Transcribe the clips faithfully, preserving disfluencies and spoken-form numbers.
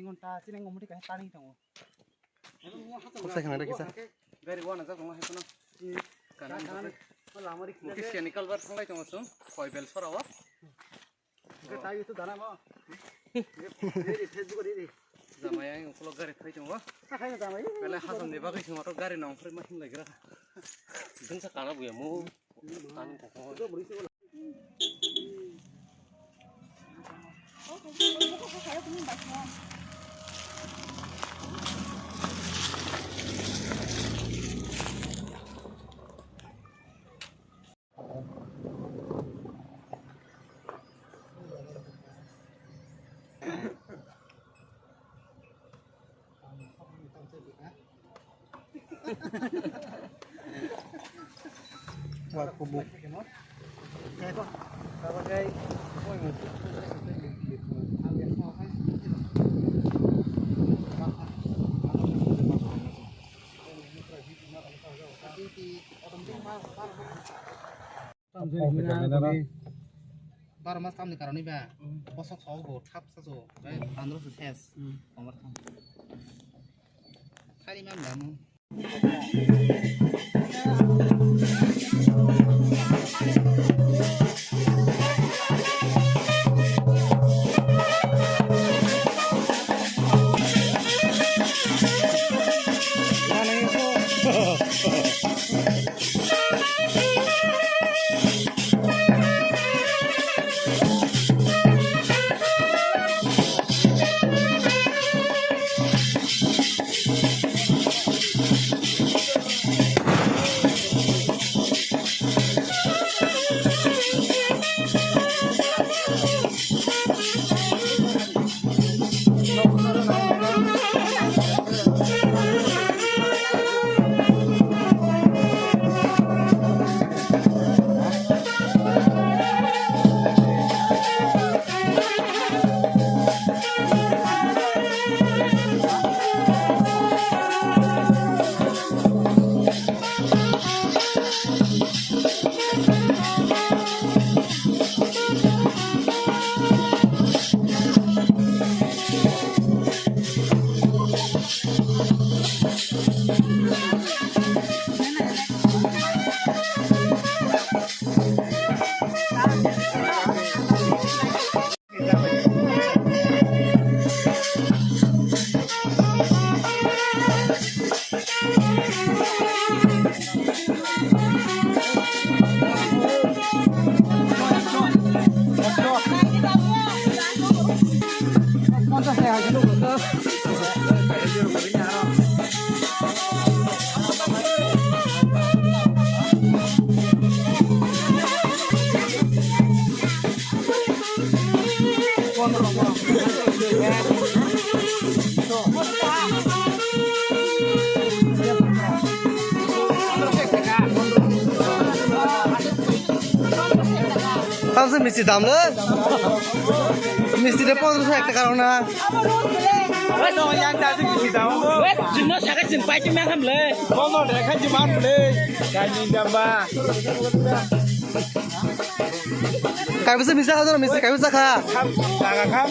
Gonta chini ngomoti kaisa tani tongo. Kisa khna kisa. Gari wana jak tongo hai kono. Kanan kanan. Lama ri. Mukhe siani kalbar thanglai tongo chwng. Koibel sorao. Ke tayo itu dana mo. Re, re, Facebook re, re. Jamai ang ukolog gari thai tongo. Thai na jamai. Bele hasamni bagwi sing motor gari nong phre ma himlai gra. Dengsa kana buya mo. Tani koko. Wah, kubuk. Baro mas tamni karoni ba. Bosok sok bo thap sa so. Bai bandro se ses. Komar thang. Thari mam damu. Tamse misti dam le. Misti de pondro so ek taka rok na. Oi, no, yang tadi misti dam. Weh, jino saka sin pai chim yang ham le. Kono de khan jiman le. Kani dam ba. Kaibisa misa kha, misa kaibisa kha. Kham, jaga kham.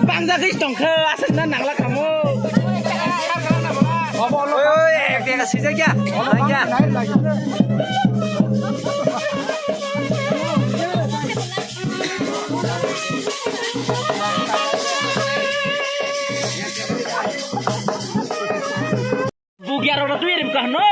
Bangja khe tongkha, aswk na nangla kamo. Oi, oi, ek dega sijak ya. Lagi ya. Bugya rok twi rim kahno.